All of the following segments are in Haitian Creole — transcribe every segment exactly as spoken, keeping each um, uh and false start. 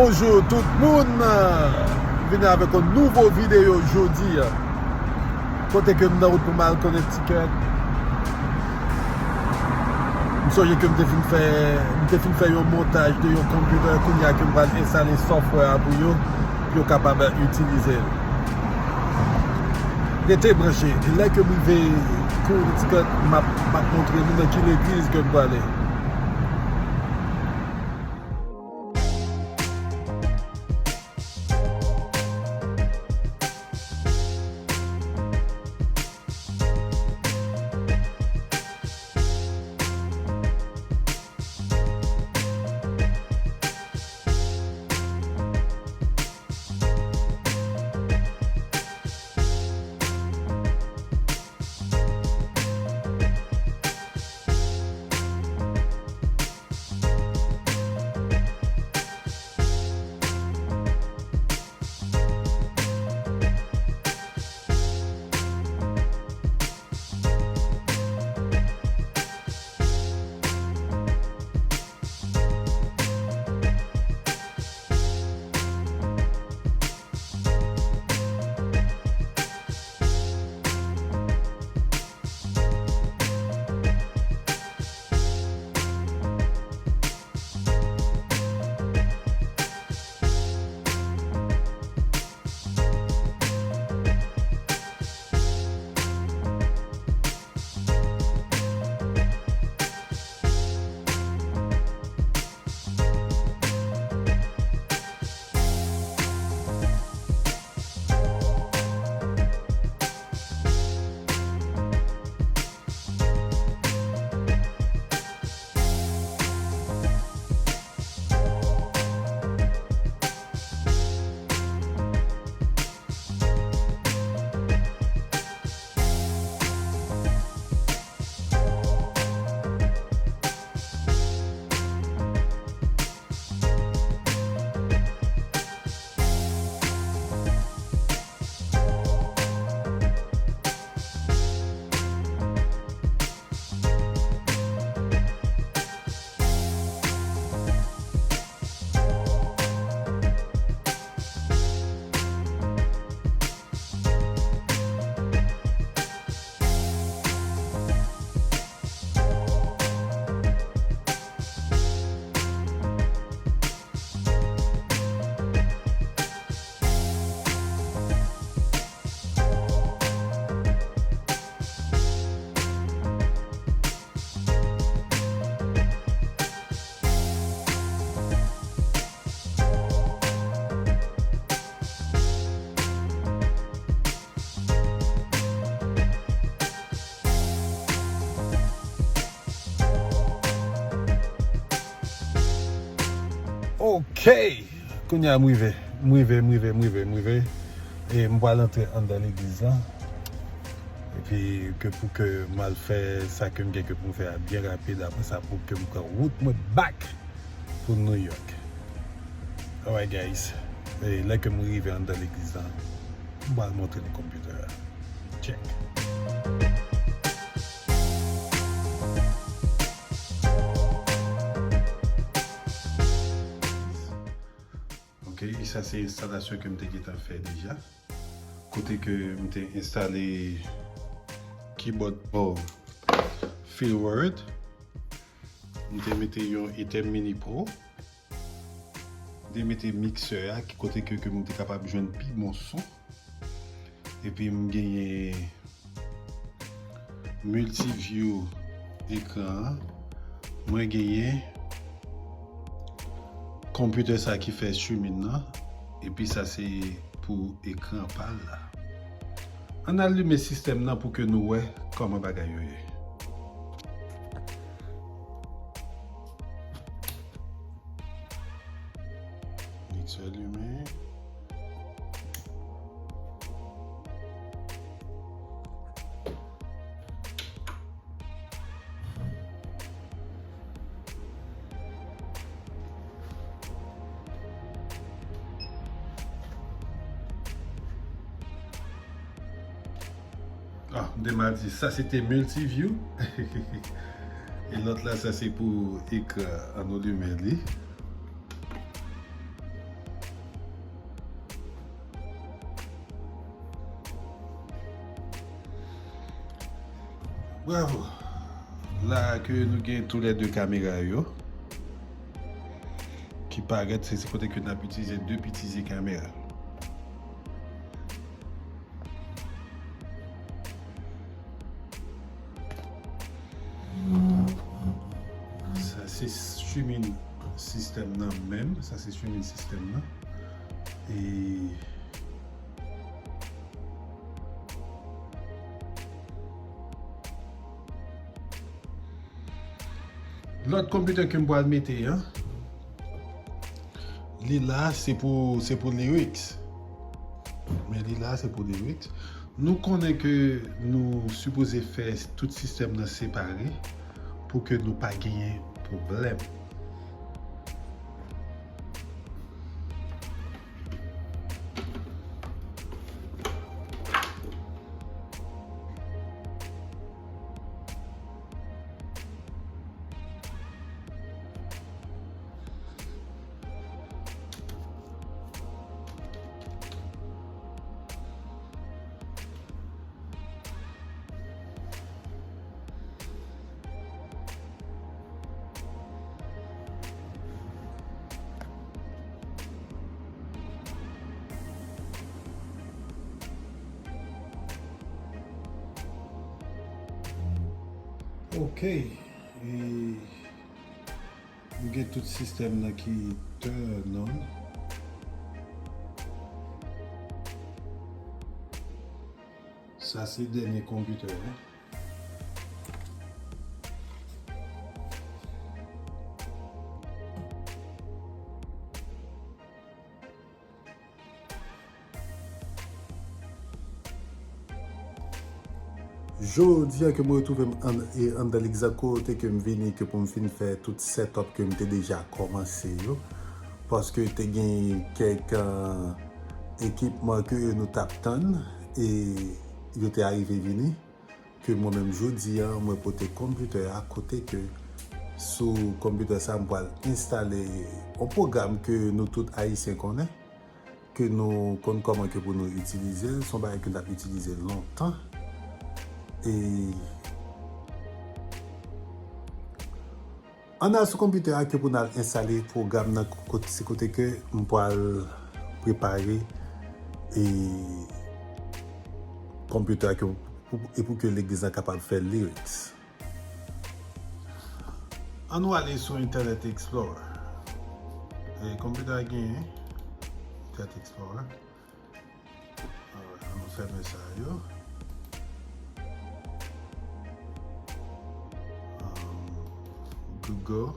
Bonjou tout moun, vini avèk yon nouvo videyo jodi a. Kote ke m nan wout pou m al Connecticut. M sonje ke m te fin fè, m te fin fè yon montaj de yon konpitè, kounye a ke m pral enstale software a pou yo, pou yo kapab itilize l. Rete branche, lè ke m rive Connecticut, m ap, m ap montre nou nan ki legliz ke m prale. Ok. Kounye a m rive. M rive, m rive, m rive, m rive. E m pral antre anndan legliz la. Epi ke pou ke m al fè sa ke m gen ke pou m fè a byen rapid. Apre sa pou ke m pran wout mwen back pou New York. Alright guys. E lè ke m rive anndan legliz la, m pral montre nou konpitè a. Check. Ok, sa se enstalasyon ke m te gentan fè deja. Kote ke m te enstale keyboard, oh, Fieldworth. M te mete yon Ethem Mini Pro. M te mete miksè a, ki kote ke, ke m te kapab jwenn pi bon son. Epi m genyen multiview ekran an. Mwen genyen konpitè sa ki fè streaming nan. Epi sa se pou ekran pa l la. Ann al limen sistèm nan pou ke nou wè kòman bagay yo ye. Miksè limen. Ah, m te mal di, sa se te multiview. E lòt la, sa se pou ekran. Ann nou limen li. Bravo. La ke nou gen toulède kamera yo ki parèt, se, se kote ke n ap itilize de piti zye kamera. Sa se streaming system nan menm. Sa se streaming system nan. E lòt konpitè ke m pral mete an, li la, se pou, se pou lyrics. Men li la, se pou lyrics. Nou konnen ke nou sipoze fè tout sistèm nan separe pou ke nou pa genyen pwoblèm. Ok. E nou gen tout sistèm nan ki turn on. Sa se dènye konpitè an. Jodi a ke mwen retwouve m an, e anndan Lexaco, kote ke m vini ke pou m fin fè tout setup ke m te deja kòmanse yo. Paske te gen kèk, euh, ekipman ke nou t ap tann e yo te arive vini. Ke mwen menm jodi a, mwen pote konpitè a kote ke sou konpitè sa m pral enstale yon pwogram ke nou tout Ayisyen konnen, ke nou konn kòman ke pou nou itilize l, se yon bagay ke n t ap itilize lontan. E ann al sou konpitè a ke pou n al enstale pwogram nan, kot-, se kote ke m pral prepare e konpitè a ke pou, e pou ke legliz la kapab fè lyrics. Ann nou ale sou Internet Explorer. E konpitè a gen Internet Explorer. Alright, ann nou fèmen sa yo. Um, Google.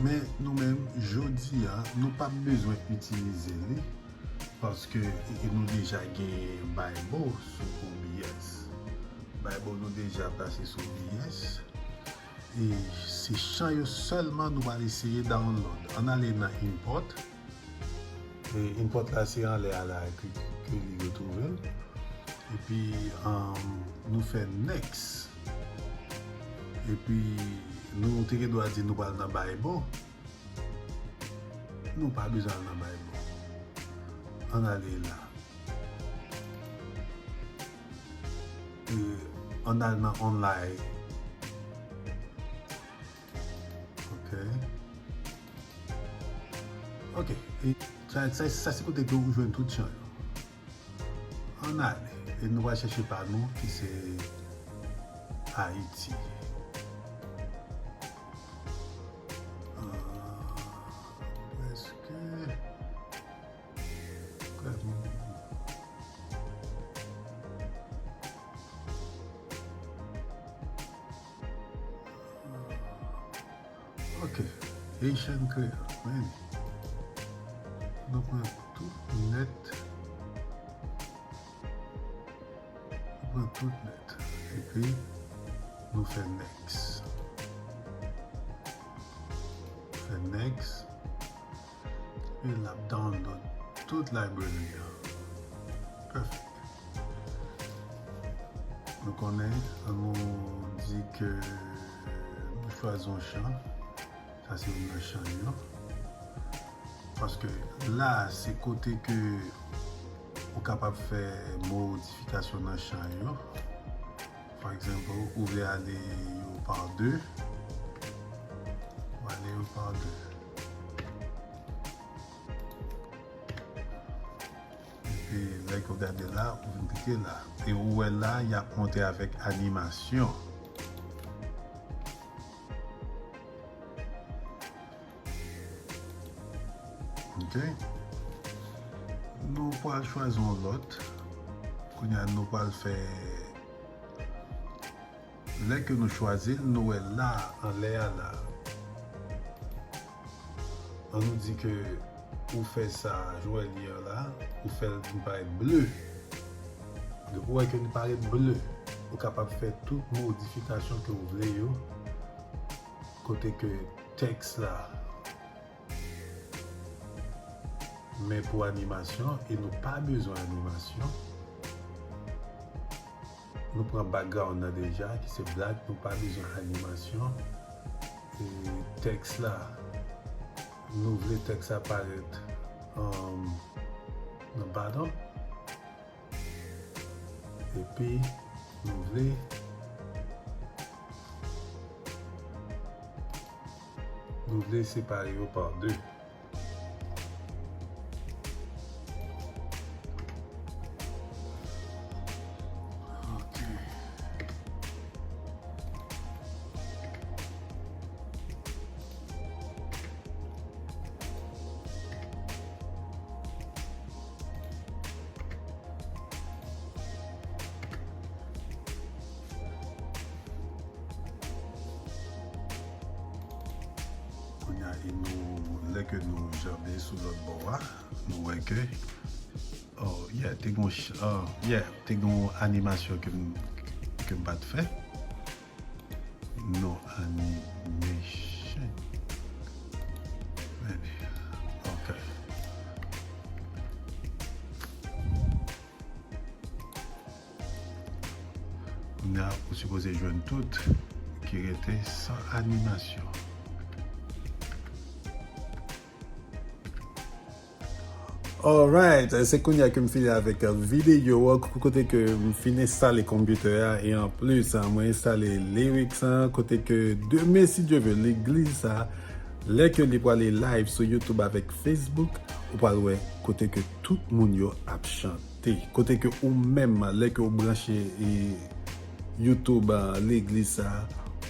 Men nou menm, jodi a, nou p ap bezwen itilize li Paske e, nou deja gen Bible sou O B S. Bible nou deja plase sou O B S. E se chan yo sèlman nou pral eseye download. Ann ale nan import. E import la se anlè a la ke, ke li retwouve l. Epi, um, nou fè next. Epi, nou te gen dwa di nou pral nan Bible. Nou pa bezwen al nan Bible. Ann ale la. E, ann al nan online. Ok. Ok. E sa, sa, sa se kote ke ou jwenn tout chan yo. Ann ale. E nou va chèche pa nou ki se Ayiti. Ah, prèske. Prèske. Ok. Haitian Creole. Men. Nou pran tout nèt. Nou pran tout nèt. Epi, nou fè next. Fè next. E l ap download tout library an. Perfect. Nou konnen, ann nou di ke nou chwazi yon chan. Sa se youn nan chan yo. Paske la, se kote ke ou kapab fè modifikasyon nan chan yo. For example, ou vle ale yo pa de. Ou ale yo pa de. Epi, lè ke w gade la, ou vin klike la. E ou wè la, y ap monte avèk animasyon. Ok. Nou pral chwazi yon lòt. Kounye a, nou pral fè Lè ke nou chwazi l, nou wè la, anlè a la. Ann nou di ke ou fè sa, jan w wè li an la, ou fè l vin parèt ble. Depi w wè ke li parèt ble, ou kapab fè tout modifikasyon ke w vle yo, kote ke tèks la, men pou animasyon, e nou pa bezwen animasyon. Nou pran background nan deja, ki se black, nou pa bezwen animasyon. E tèks la, nou vle tèks la parèt, um, nan bottom. Epi, nou vle, nou vle separe yo pa de. Ok. Kounye a, e nou, lè ke nou janbe sou lòt bò a, nou wè ke, oh, yeah, te gen, oh, yeah, te gen yon animasyon ke m, ke m pa t fè. No animation. Ok. Kounye a, ou sipoze jwenn tout ki rete san animasyon. Alright, se kounye a ke m fini avèk videyo a, kote ke m fin enstale konpitè a, e anplis, mwen enstale Lyrics an, kote ke demen, si Dye vle, legliz sa, lè ke li prale live sou YouTube avèk Facebook, ou pral wè kote ke tout moun yo ap chante. Kote ke ou menm, lè ke ou branche, e, YouTube, a, legliz sa,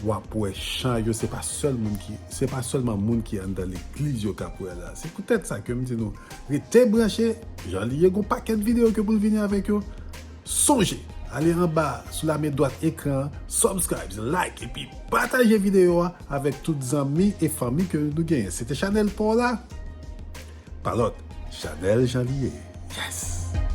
w ap wè chan yo, se pa sèl moun ki, se pa sèlman moun ki anndan legliz yo k ap wè la. Se poutèt sa ke m di nou, rete branche, Jan Li ye gon pakèt videyo ke pou l vini avèk yo. Sonje, ale anba, sou lamen dwat ekran an, subscribe, like, epi pataje videyo a avèk tout zanmi e fanmi ke nou genyen. Se te chanèl pa w la. Pa lòt, chanèl Jan Li ye. Yes!